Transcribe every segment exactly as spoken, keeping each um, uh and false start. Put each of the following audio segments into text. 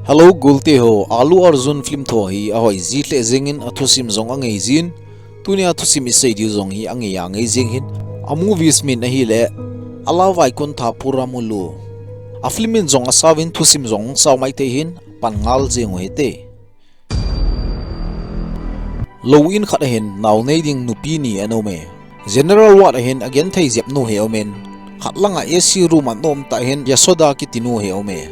Hello, golte ho, Allu Arjun film tho hi ahoi ji lheh jengin athusim jong angei jin, tunia thusim isei diu jong hi angei angei jeng hin, a movies min ahile, Ala Vaikunthapuramlu. A film in jong asauvin thusim jong sao maithei hin, pan ngal jeng u hite. Lou in khat ahin nao nei ding nupi ni ana um e. General ward ahin agenthei jep nu hi aum in, khat langa A C room a ana um tah hin Yasoda kiti nu hi aum e.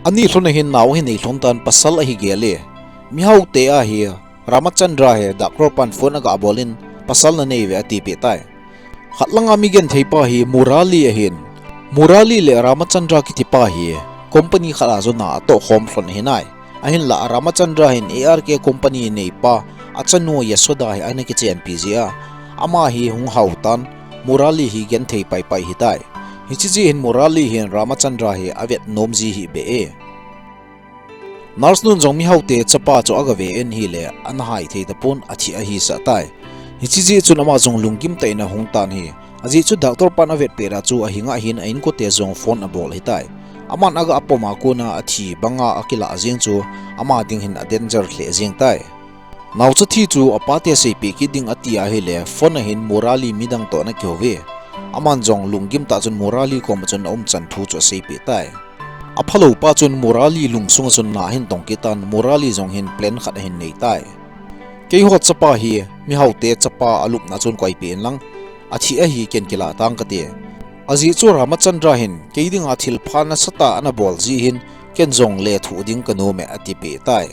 Ani lhon ahin nao ahin nei lhon tan, pasal ahi gel e. Mihao te ahi, Ramachandra hi doctor pan phone aga bol in, pasal nanei uve atipeh tai. Khat langa mi genthei pa hi Murali ahin. Murali le Ramachandra kiti pa hi company khat a jona atoh khom lhon ahi nai. Ahinlah Ramachandra hin A R K company neipa achanu Yasoda hi ana kichenpi jeh a, ama hi hung hao tan, Murali hi genthei paipai hitai. Hiche jeh hin Murali hin Ramachandra hi avet nom ji hih beh e. Nurse nun jong mihao te chapa chu aga ve in ahile, ana hai thei tapon, athi ahi sah tai. Hiche jeh chun ama jong lunggim tah in ahung tan ahi. Ajeh chu doctor pan avet pet a chu ahinga hin a inkote jong phone abol ahitai. Aman aga pom a kona athi banga akilah jeng chu ama ding hin a danger lheh jeng tai. Naocha thi chu apa te seipeh kit ding ati ahile, phone ahin Murali midang toh ana kihou ve. Aman jong lunggim tah chun Murali koma chun aumchan thu chu aseipeh tai. Aphalou pa chun Murali lungsunga chun na ahin tong kit tan, Murali jong hin plan khat ahin nei tai. Keiho chapa hi, mihao te chapa alupna chun koipeh in lang, athi ahi ken kila tang kate. Ajeh chu Ramachandra hin, kei dinga thilpha nasatah ana bol jeh hin, ken jong lethuh ding kanom e atipeh tai.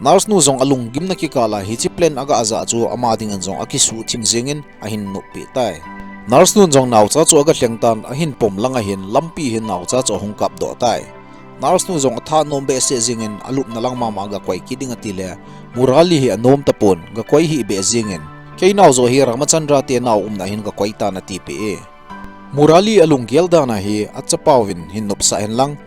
Nurse nu jong alunggimna kikal a hiche plan aga jah chu ama dingin jong akisuhthim jengin ahin noppeh tai. Nurse nun jong naocha chu aga lheng tan, ahin pom langa hin lampi hin naocha chu ahung kapdoh tai. Nurse nu jong atha nom behseh jengin alupna lang mama aga koi kit ding atile, Murali hi anom tapon, gakoi hih beh jengin, kei nao joh hi Ramachandra te nao umna hin gakoi tan atipeh e. Murali alunggel dan ahi, achapauvin hin nopsah hen lang,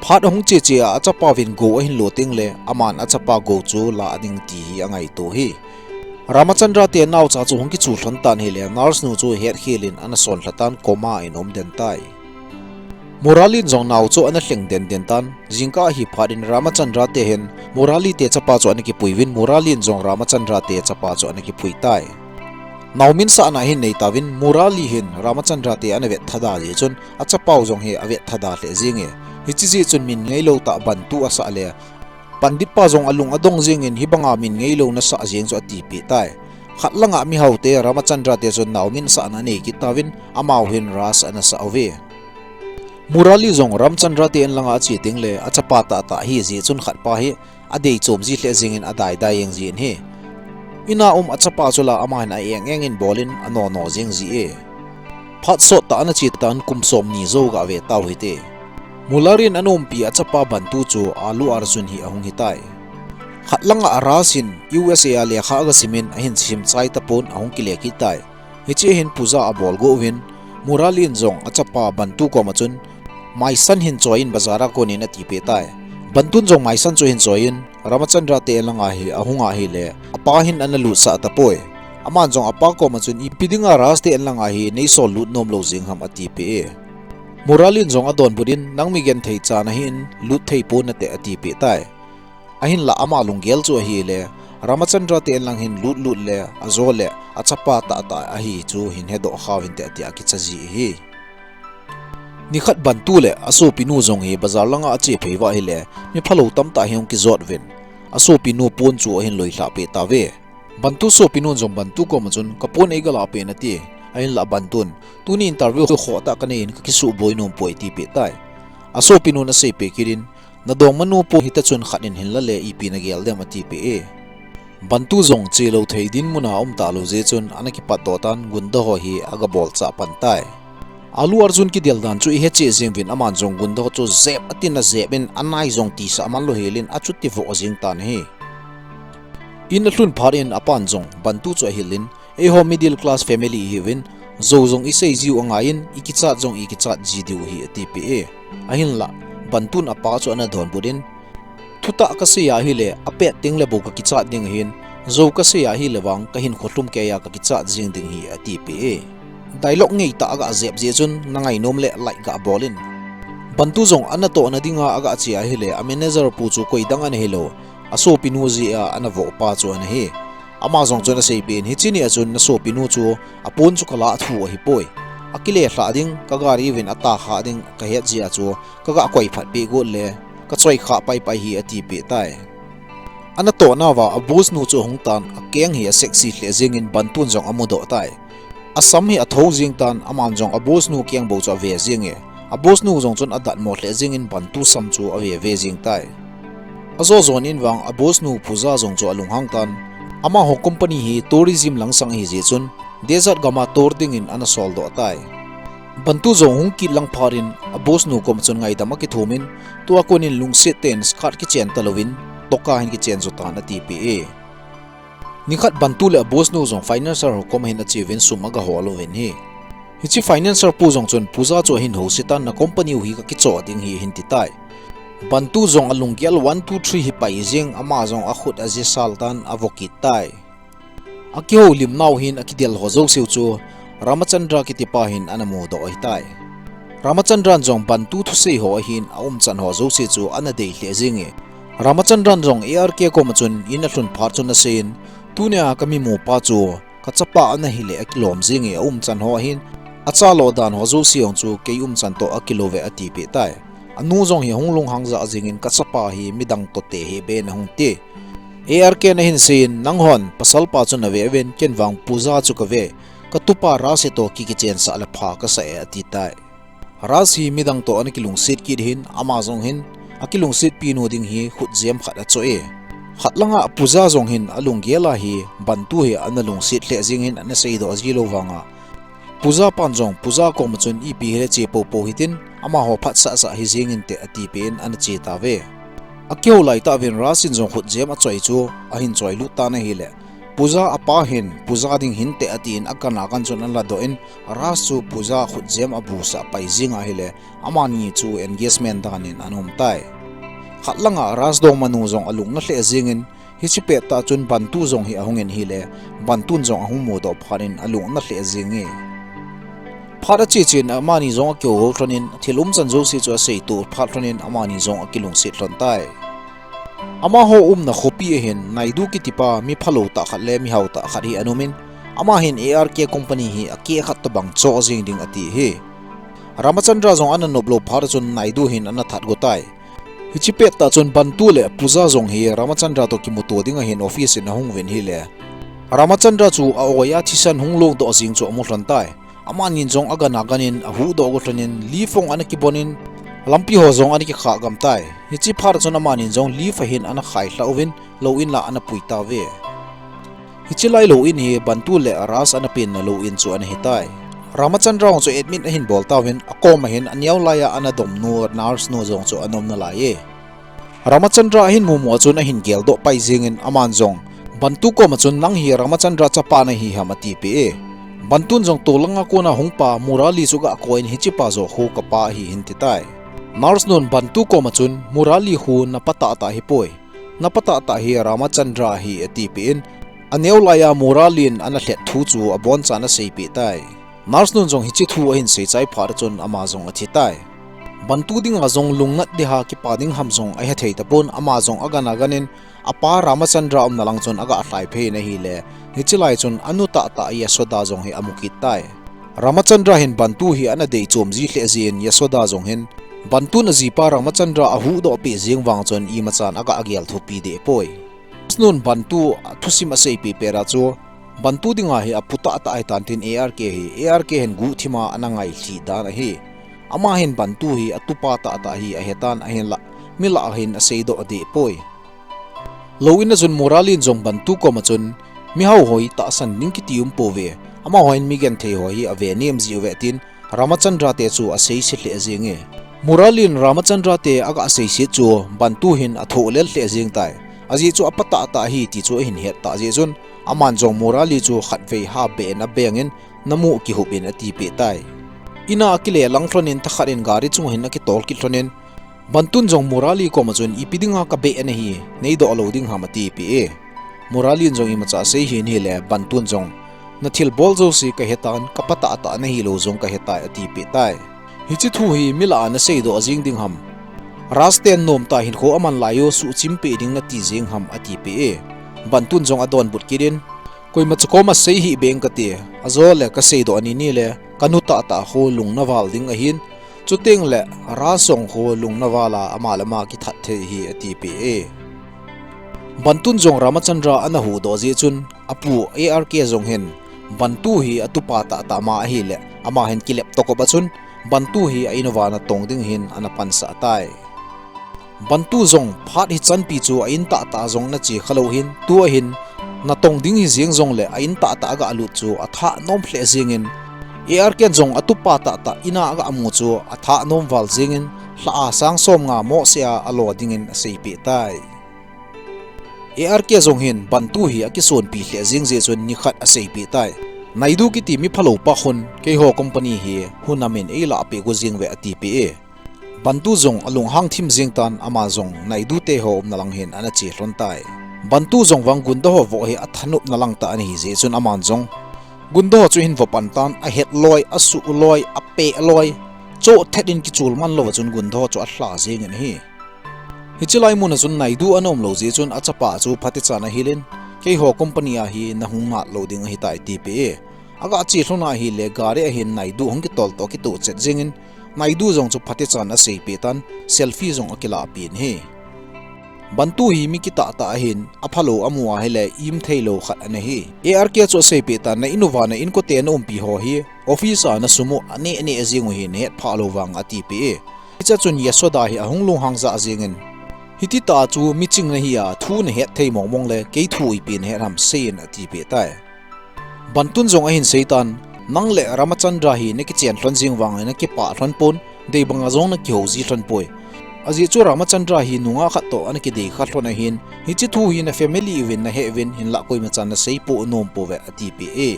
phat ahung cheche a achapauvin gou ahin lo tengle, aman achapa gou chu la ading ti hi angaito ahi. Ramachandra te naocha chu hung kichu lhon tan ahile, nurse nu chu hetkhel in ana sonlha tan, coma in aum den tai. Murali in jong nao chu ana lheng den den tan, jingkah ahi phat in Ramachandra te hin Murali te chapa chu ana kipui uvin, Murali in jong Ramachandra te chapa chu ana kipui tai. Nao minsahna ahin nei tauvin, Murali hin Ramachandra te ana vet thada jeh chun, achapau jong hi avet thada lheh jenge. Hiche jeh chun min ngeilou tah Bantu asah le, Pandit pa jong alung adong jengin, hibanga min ngeilou nasah jeng chu atipeh tai. Khat langa mihao te Ramachandra te chun nao minsahna anei kit tauvin, amau hin Ras ana sah uve. Murali jong Ramachandra te in langa ache tengle, achapa tahtah ahi jeh chun khat pa hi adei chom ji lheh jengin adaidai jeng jin ahi. Ina um achapa chu la ama hin a-eng engin bolin anono jeng ji e. Phat sottah ana che tan, kum somni jou gave tau hite. Murali in ana umpi achapa Bantu chu Allu Arjun hi ahung hitai. Khat langa Ras in U S A a lekha aga simin ahin simchai tapon, ahung kile kit tai. Hiche hin puja abol go uvin, Murali in jong achapa Bantu koma chun, maisan hin choi in bazar a konin atipeh tai. Bantun jong maisan chu ahin choi in, Ramachandra te in langa hi ahunga ahile, apa hin ana lutsah tapoi. Aman jong apa koma chun, ipi dinga Ras te in langa hi neisol lut nomlou jeng ham atipeh e. Murali in jong adonbut in, nang mi genthei cha nahin, lut thei pon nate atipeh tai. Ahinlah ama lunggel chu ahile, Ramachandra te in lang hin lut lut le, ajo le, achapa tahtah ahi chu hin hedoh kha uvinte ati akicha ji ahi. Nikhat Bantu le asopinu jong hi bazar langa ache phei uva ahile, mi phalou tamtah hi hung kijot uvin, asopinu pon chu ahin loilhah peh tauve. Bantu sopinun jong Bantu koma chun, kapon eiga lah peh in ati. Ahinlah Bantun, tuni interview khohtah kanei in kakisuh boi nom poi atipeh tai. Asopinun aseipeh kit in, nadongmanu pon hita chun khat in hin la le ipi nagel dem atipeh e. Bantu jong chelou thei dinmun a aum talou jeh chun ana kipatdoh tan, gunda ho hi aga bolchah pan tai. Allu Arjun kidel dan chu ihe cheh jeng uvin, aman jong gunda ho chu jep atin ajep in, anai jong tisah manlou helin achuti voh jeng tan ahi. In alhun phat in apan jong Bantu chu ahil in, eiho middle class family ihiuvin, jou jong isei jiu angai in, ikichat jong ikichat ji diu ahi atipeh e. Ahinlah, Bantun apa chu ana donbut in, thutah kasei ahile, apet tengle bou kakichat ding ahin, jou kasei ahile vang, kahinkho lhumkeiya kakichat jeng ding ahi atipeh e. Dialogue ngeitah aga jep jeh chun, nangainom le like ga bol in. Bantu jong anatohna dinga aga che ahile, a manager pu chu koidang ana hilou, asopinu jeh a anavoh pa chu ana hi. Ama jong chun aseipeh in, hiche nia chun nasopinu chu apon chu kalah thu ahipoi. Akile lhah ding, kagari uvin atahkhah ding kahet jeh a chu kaga koi phat peh got le, kachoi khah paipai hi atipeh tai. Anatohna uva a boss nu chu ahung tan, akeng hi a sexy lheh jengin Bantun jong amudoh tai. Asam hi athou jeng tan, aman jong a boss nu keng bou chu ave jenge. A boss nu jong chun adatmo lheh jengin Bantu sam chu ave ve jeng tai. Ajo jon in vang a boss nu Puja jong chu alunghang tan. Amaho company hi tourism langsang ahi jeh chun, desert gama tour dingin ana soldoh tai. Bantu jong hung kit lang phat in, a boss nu kom chun ngaidam akithum in, tua kon in lungset tah in skirt kichen talouvin, toka hin kichen jo tan atipeh e. Nikhat Bantu le a boss nu jong financier ho kom hin ache uvin sum aga hol uvin ahi. Hiche financier pu jong chun Puja chu ahin house tan, na company u hi kakichoh ding ahi ahin ti tai. Bantu jong alunggel one two three hi pai jeng, ama jong akhut ajisal tan avo kit tai. Akihoulimnau hin akidel ho jouse u chu Ramachandra kitipa hin ana mudoh ahitai. Ramachandran jong Bantu thusei ho ahin aumchan ho jouse chu ana dei lheh jenge. Ramachandran jong A R K kom a chun in alhun phat chun aseiyin, tunia kamimu pa chu kachapa ana hile akilom jenge, aumchan ho ahin, achalo dan ho jouse jong chu kei umchan toh akilouve atipeh tai. Anu jong hi ahung lunghang jah jengin, kachapa hi midang toh te hi be in ahung ti. A R K in ahin seiyin, nanghon pasal pa chu nave uvin, ken vang Puja chu kave, katupa Raj hi toh ki kichensah le pha kasah e ati tai. Raj hi midang toh ana kilungset kit hin, ama jong hin akilungsetpi nu ding hi khutjem khat achoh e. Khat langa Puja jong hin alunggel a hi Bantu hi ana lungset lheh jeng hin ana seidoh jilou vanga, Puja pan jong Puja kom a chun ipi hile che poupou hitin, amaho phatsahsah hi jeng inte atipeh in ana che tauve. Akihou laitah uvin Raj in jong khutjem achoi chu ahin choilut tan ahile, Puja apa hin, Puja ding hinte atin agan agan chun aladoh in, Raj chu Puja khutjem abusah pai jeng ahile, amani chu engagement dan in ana um tai. Khat langa Raj dongmanu jong alung na lheh jengin, hiche pettah chun Bantu jong hi ahungin ahile, Bantun jong ahung mudoh phat in alung ana lheh jenge. Phat ache chen amani jong akihou lhonin, thil umchan jouse chu aseitoh phat lhonin amani jong akilungset lhon tai. Amaho umna khopi ahin Naidu kitipa miphalou tah khat le mihao tah khat hi ana umin, ama hin A R K company hi akeh khat tobang choh jeng ding ati ahi. Ramachandra jong ana noplou phat a chun Naidu hin ana that go tai. Hiche pettah chun Bantu le Puja jong hi Ramachandra toh kimuto dinga hin office in ahung uvin ahile, Ramachandra chu a-oi a thisan hung longdoh jeng chu amu lhon tai. Amanin jong agan aganin ahuhdoh go lhonin, leave hung ana kibonin, lampi ho jong ana kikhah gam tai. Hiche phat a chun amanin jong leave ahin ana khailhah uvin, lou in lah ana pui tauve. Hiche lai lou in hi Bantu le Raj ana penna lou in chu ana hitai. Ramachandra jong chu admit ahin bol tauvin, akom ahin aneo laiya ana domnu nurse nu jong chu ana um nalai e. Ramachandra ahin mumu a chun ahin geldoh pai jengin aman jong Bantu kom a chun, nang hi Ramachandra chapa nahi ham atipeh e. Bantun jong tolanga kona hungpa Murali chu aga koiyin, hichepa joh khu kapa ahi ahin ti tai. Nurse nun Bantu kom a chun, Murali khu napa tahtah ahipoi. Napa tahtah hi Ramachandra ahi atipeh in, aneo laiya Murali in ana lhet thu chu abonchan aseipeh tai. Nurse nun jong hiche thu ahin seichai phat a chun ama jong athi tai. Bantu dinga jong lungnat ding ha kipa ding ham jong ahethei tapon, ama jong agan aganin apa Ramachandra umna lang chun aga lhaiphei in ahile, hiche lai chun anu tahtah Yasoda jong hi amu kit tai. Ramachandra hin Bantu hi ana deichom ji lheh jengin Yasoda jong hin Bantun ajipa Ramachandra ahuhdoh peh jeng vang chun imachan aga gel thupi deh poi. Nurse nun Bantu thusim aseipeh pet a chu, Bantu dinga hi apu tahtah ahitan tin A R K hi, A R K hin guhthima ana ngailhi dan ahi. Ama hin Bantu hi atupa tahtah ahi ahetan ahinlah, mi lah a hin aseidoh deh poi. Lou in a chun Murali in jong Bantu kom a chun, mihao ho hi tahsan ding kiti umpouve, amaho hin mi genthei ho hi ave nem jiuve tin, Ramachandra te chu aseise lheh jenge. Murali in Ramachandra te aga seiset chu Bantu hin athohlel lheh jeng tai. Ajeh chu apa tahtah ahi ti chu ahin het tah jeh chun, aman jong Murali chu khatvei ha beh in abengin, namu kihup in atipeh tai. Ina akile lang lhonin thakhat in gari chunga hin akitol kit lhonin, Bantun jong Murali kom a chun, ipi dinga kabeh nahi, neidoh lou ding ham atipeh e. Murali in jong imacha asei hih in ahile, Bantun jong, nathilbol jouse kahetan, kapa tahtah nahilou jong kahetai atipeh tai. Hiche thu hi mi lah a nasei doh jing ding ham? Raj ten nom tah hinkho aman lai u suhchim peh ding nati jing ham, atipeh e. Bantun jong adonbut kit in, koima cha koma sei hih beng kate, ajole kasei doh ani ni le, kanu tahtah kho lung naval ding ahin, chuteng le Raj jong kho lung naval a ama le ama kithat thei hi, atipeh e. Bantun jong Ramachandra ana huhdoh jeh chun, apu A R K jong hin, Bantu hi atupa tahtah ma ahile, ama hin kilep tokop a chun, Bantu hi a in uva natong ding hin ana pansah tai. Bantu jong phat hichanpi chu a in tahtah jong ana che khalou hin, tua hin natong ding hi jeng jongle a in tahtah aga lut chu athah nom lheh jengin, A R K jong atupa tahtah in a aga mu chu athah nom val jengin, lha a sang som nga mohseh a alo dingin aseipeh tai. A R K jong hin Bantu hi akisonpi lheh jeng jeh chun nikhat aseipeh tai. Naidu kiti mi phalou pa khun keiho company hi hunamin eilah peh go jeng ve, atipeh e. Bantu jong alunghang thim jeng tan, ama jong Naidu teho umna lang hin ana che lhon tai. Bantu jong vang gunda ho voh hi athanopna lang tah ana hi jeh chun aman jong gunda ho chu hin vopan tan, ahet loi, asuh loi, apeh loi, choh thet in kichul man louva chun gunda ho chu alha jengin ahi. Hiche lai mun a chun Naidu ana um lou jeh chun achapa chu phatechan ahil in, keiho company a hi nahung nat lou ding ahitai, tipeh e. Aga che lhon ahile gari a hin Naidu hung kitol toh kitoh chet jengin, Naidu jong chu phatechan aseipeh tan, selfie jong akilah pen ahi. Bantu hi mi kitahtah ahin, aphalou amu ahile im theilou khat ana hi. A R K chu aseipeh tan, na in uva na inkote na umpi ho hi office a nasum u aneh neh jeng u hi nahet phah lou vang, atipeh e. Hichea chun Yasoda hi ahung lunghang jah jengin, hiti tah chu miching nahi a, thu nahet thei mong mong le kei thu ipi nahet ham seiyin, atipeh tai. Bantun jong ahin seitan, nang le Ramachandra hi nakichen lhon jeng vangin nakipah lhon pon, dei banga jong nakihou ji lhon poi. Ajeh chu Ramachandra hi nungah khat toh ana kidei kha lhon ahin, hiche thu hi na family uvin naheh uvin, hinlah koima chan nasei poh nom pouve, atipeh e.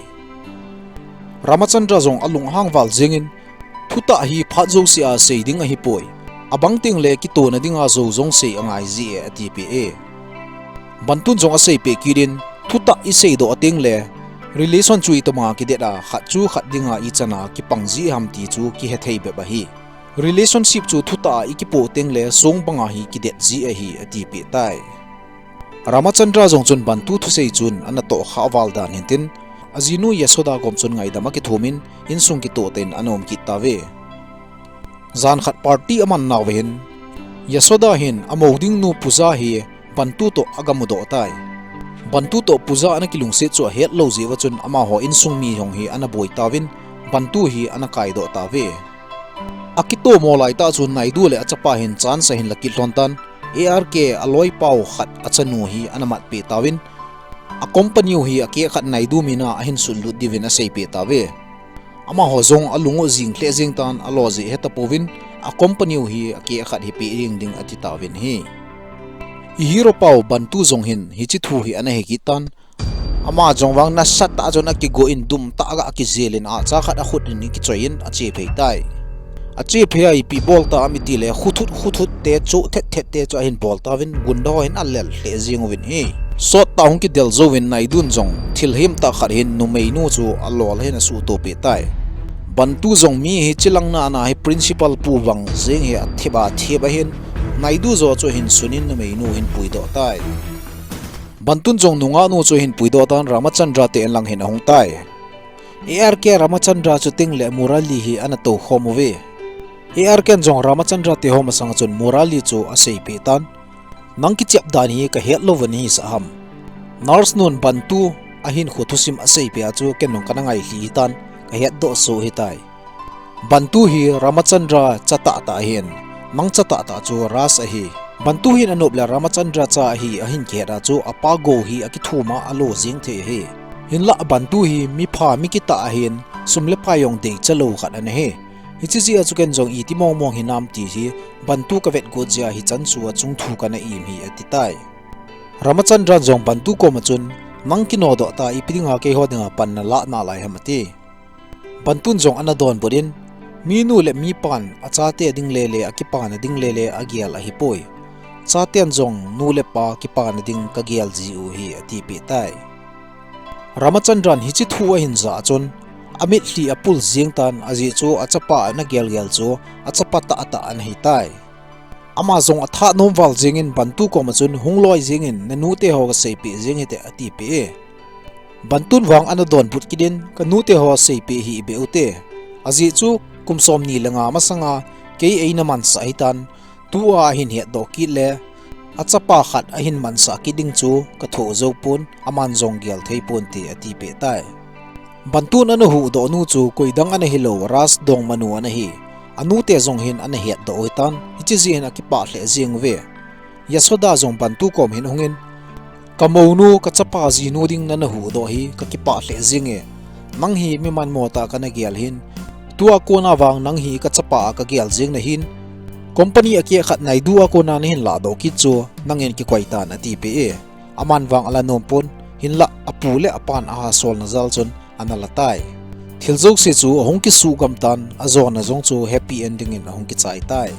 Ramachandra jong alunghang val jengin, thutah hi phat jouse a sei ding ahipoi. Abang tengle kitona dinga jou jong sei angai ji e, atipeh e. Bantun jong aseipeh kit in, thutah isei doh tengle relation chu itobanga kidet a, khat chu khat dinga ichan a kipang ji ham ti chu kihethei bep ahi. Relationship chu thutah a ikipoh tengle song banga hi kidet ji ahi, atipeh tai. Ramachandra jong chun Bantu thusei chun ana tohkhah val dan hintin, ajinu Yasoda kom chun ngaidam akithumin, insung kitoh tah in ana um kit tauve. Jan khat party aman nauva hin, Yasoda hin amou ding nu Puja hi Bantu toh agamudoh tai. Bantu toh Puja ana kilungset chu ahet lou jeh uva chun amaho insung mi jong hi ana boi tauvin, Bantu hi ana kaidoh tauve. Akitomo laitah chu Naidu le achapa hin chance ahin la kit lhon tan, A R K aloipau khat achanu hi ana matpeh tauvin, a company u hi akeh khat Naidu mina ahin sutlut diuvin aseipeh tauve. Amaho jong alung u jing lheh jeng tan, alo jeh hetapouvin, a company u hi akeh khat hi peh ding ding atitauvin ahi. I hero pau Bantu jong hin hiche thu hi ana he kit tan, ama jong vang nasatah chun akigo in dumtah aga kijel in acha khat akhut in akichoi in achephei tai. Achephei a ipi bol ta ham itile khuthut khuthut te chu thet thet te chu ahin bol tauvin gunda ho hin alel lheh jeng uvin ahi. Sottah hung kidel jouvin Naidun jong thil hemtah khat hin numeinu chu alol hin asuhto peh tai. Bantu jong mi hiche lang na ana hi principal pu vang jeng hi athep a thep ahin, Naidu jo chu ahin sun in numeinu hin puidoh tai. Bantun jong nungahnu chu ahin puidoh tan Ramachandra te in lang hin ahung tai. A R K Ramachandra chuteng le Murali hi ana toukhom uve. A R K in jong Ramachandra teho masanga chun Murali chu aseipeh tan, nang kichep dan hi kahet louva nahisah ham? Nurse nun Bantu ahinkho thusim aseipeh a chu ken jong kana ngailhi hitan, kahetdoh soh hitai. Bantu hi Ramachandra chatahtah ahin, nang chatahtah chu Raj ahi. Bantu hin anop le Ramachandra cha ahi ahin kihet a chu apa gou hi akithum a alo jeng thei ahi. Hinlah Bantu hi mipha mikitah ahin, sum le pai jong deicha lou khat ana hi. Hiche jeh a chu ken jong iti mong mong hinam ti hi Bantu kavet got jeh a hichan chu achung thu kana im hi atitai. Ramachandran jong Bantu koma chun, nang kinodoh ta ipi dinga keiho dinga pan nalah nalai ham ati. Bantun jong ana donbut in, minu le mipan achate ding lele akipana ding lele agel ahipoi. Chaten jong nu le pa kipana ding kagel ji u hi atipeh tai. Ramachandran hiche thu ahin jah a chun, Amitlhi apul jeng tan, ajeh chu achapa ana gelgel chu achapa tahtah ana hitai. Ama jong athanom val jengin Bantu koma chun, hung loi jengin nanute ho kaseipeh jeng hite atipeh e. Bantun vang ana donbut kit in, kanute ho seipeh hih beh ute. Ajeh chu kum somni le nga masanga kei eina mansah hitan, tua ahin hetdoh kit le achapa khat ahin mansah kit ding chu kathoh joupon, aman jong gel theipon te atipeh tai. Bantun ana huhdoh nu chu koidang ana hilou, Ras Dongmanu ana hi. Anute jong hin ana hetdoh u hitan, hiche jeh hin akipah lheh jeng uve. Yasoda jong Bantu kom hin ahungin, kamounu kachapa jinu ding nana huhdoh hi kakipah lheh jenge. Nang hi mi manmo tah kana gel hin, tua kona vang nang hi kachapa a kagel jeng nahin, company akehkhat Naidu a kona nahin lahdoh kit chu nangin kikoi tan atipeh e. Aman vang ala nompon, hinlah apu le apan aha solna jal chun ana latai. Thil jouse chu ahung kisuhgam tan, ajona jong chu happy ending in ahung kichai tai.